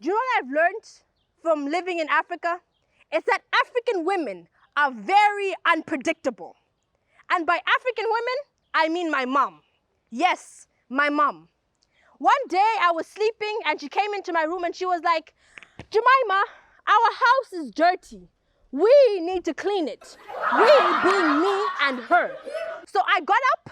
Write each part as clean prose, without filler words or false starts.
Do you know what I've learned from living in Africa? It's that African women are very unpredictable. And by African women, I mean my mom. Yes, my mom. One day I was sleeping and she came into my room and she was like, Jemima, our house is dirty. We need to clean it. We being me and her. So I got up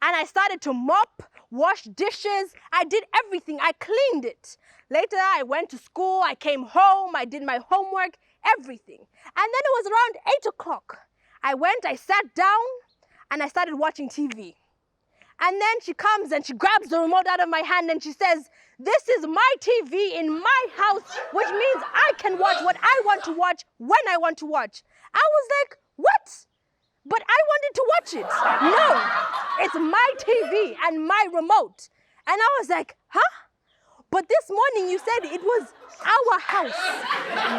and I started to mop, wash dishes. I did everything. I cleaned it. Later I went to school. I came home. I did my homework, everything. And then it was around 8 o'clock. I went, I sat down and I started watching TV. And then she comes and she grabs the remote out of my hand and she says, this is my TV in my house, which means I can watch what I want to watch when I want to watch. I was like, what? But I wanted to watch it. No, it's my TV and my remote. And I was like, huh? But this morning you said it was our house.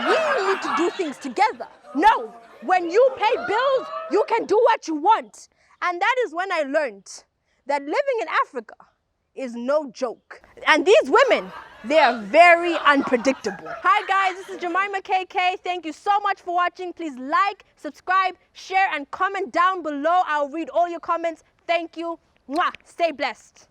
We need to do things together. No, when you pay bills, you can do what you want. And that is when I learned that living in Africa is no joke. And these women, they are very unpredictable. Hi guys, this is Jemima KK. Thank you so much for watching. Please like, subscribe, share, and comment down below. I'll read all your comments. Thank you. Mwah. Stay blessed.